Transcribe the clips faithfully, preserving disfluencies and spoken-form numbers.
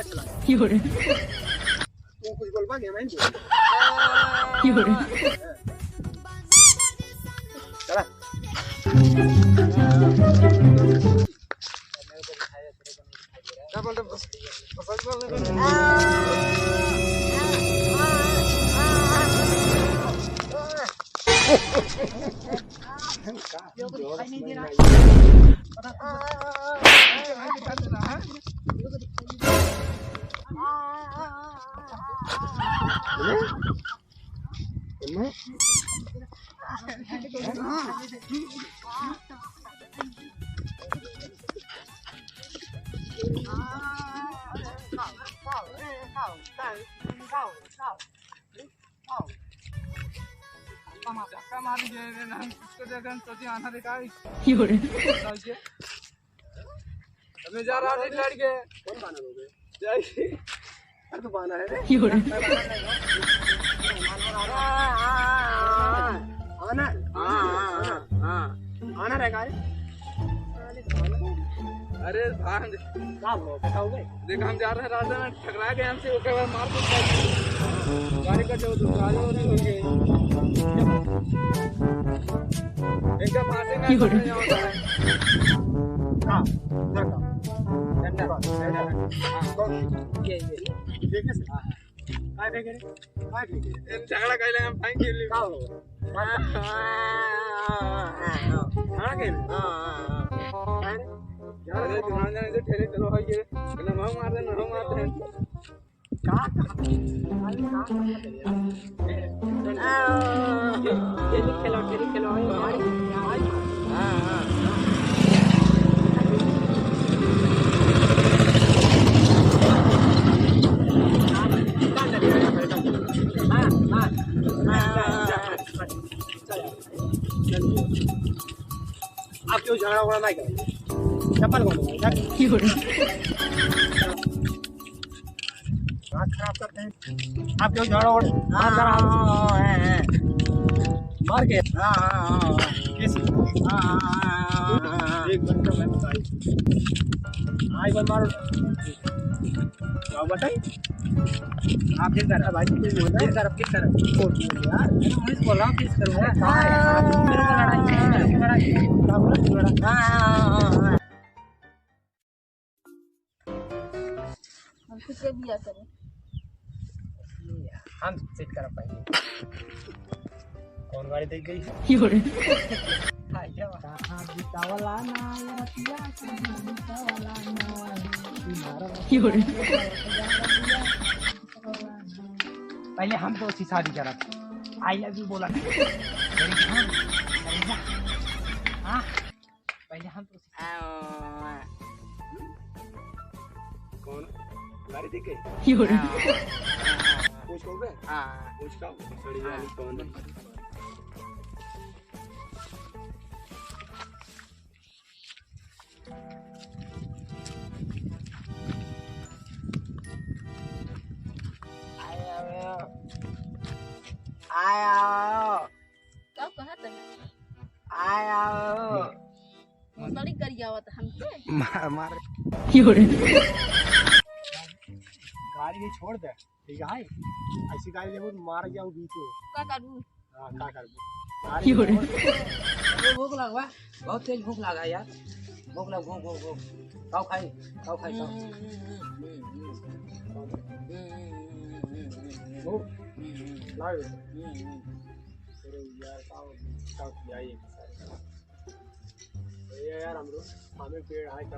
योरे। तू कुछ बोलबा कि हम नहीं बोल? योरे। चला। क्या बोल रहे? बस, बस बोल रहे। जो दिखाई नहीं दे रहा। धक्का मार दिए रे, हम कुछ को देख, हम सोचे आना रे का। योरे। हमें जा रहा है लड़के। कौन बानर हो गए? जाइए। अरे तो बानर है रे। योरे। हाँ, हाँ, हाँ, हाँ। आना। हाँ, हाँ, हाँ, हाँ। आना रे का रे? अरे भांग। का हो, बताओ बे। देख, हम जा रहे हैं रास्ते में, टकरा गए हमसे, ओकर बाद मार पीट कर गाड़ी का जो गाड़ी वाड़ी हो गई। एकदम आते में की हो रहा है? हाँ, लड़का। डंडा। हाँ, कौन? ये, ये। ये कैसे? हाँ, हाँ। काय फेंके रे? काय फेंके रे? झगड़ा कैले हम फेंक के लिए। का हो? हाँ, हाँ, हाँ, हाँ। झगड़ा कैले? हाँ, हाँ, हाँ। काय रे? झगड़ा कैले, झगड़ा कैले, ठेले चलो भाई ये। ना हम मार दे, ना हम मार दे। का, का? अरे का, का? आ, ठेली खेलो, ठेली खेलो, भाई, भाई, भाई। हाँ, हाँ। हाँ, हाँ। हाँ, हाँ। आप क्यों झगड़ा वगड़ा नहीं करेंगे? चप्पल खोलो, चल। हाथ खराब करते हैं। आप क्यों झाड़ो और हाँ, मार करा? हाँ, हाँ, हाँ, हाँ। मार के? हाँ, हाँ, हाँ, हाँ। किस? हाँ, हाँ, हाँ, हाँ, हाँ। एक घंटा में बताई। हाँ, एक बार मारो। क्या बताई? आप किस तरह? भाई, किस तरह? किस तरह? किस तरह? यार, मैं तो वही बोल रहा हूँ, किस तरह? अरे, कहाँ है? आप मेरे को लड़ाई है, मेरे को लड़ाई है। क्या बोला तू लड़ा? हाँ, हाँ, हाँ, हाँ, हाँ। हम खुद के बिया करें। हम सेट कर पाएंगे। कौन गाड़ी देख गई? योरे। हाँ, क्या बात? कहाँ बितावला ना, ये रतिया, कहाँ बितावला ना, तुम्हारा योरे। पहले हम तो उसकी शादी करा। I love you बोला। हाँ? पहले हम तो कौन? गाड़ी देख के? योरे। पूछ कौन बे? हाँ। पूछ का? सड़ी वाली कौन है? आया हो। आया हो। का कहत है? आया हो। मुसड़ी गरियावत हमके। मार, मार। योरे। गाड़ी भी छोड़ दे, ठीक है? ऐसी गाड़ी लेबो तो मार जाओ बीच में। का करू? हाँ, का करबो? गाड़ी योरे। छोड़ दे। अरे भूख लगा, बहुत तेज भूख लगा यार। भूख लगा, भूख, भूख, भूख। काऊ खाई, काऊ खाई, काऊ। भूख लाग। अरे यार, काऊ, काऊ खियाई। ए यार, हमरो सामने पेड़ है, का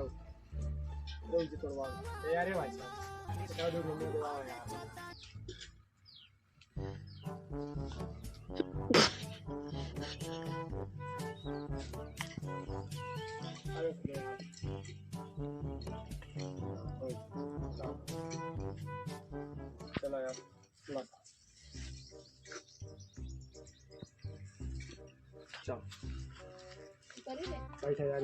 रोज तोड़वा। ए यार, ए भाई साहब, क्या दो घूमने के बाद यार। अरे, चलो यार। चल। बैठ यार।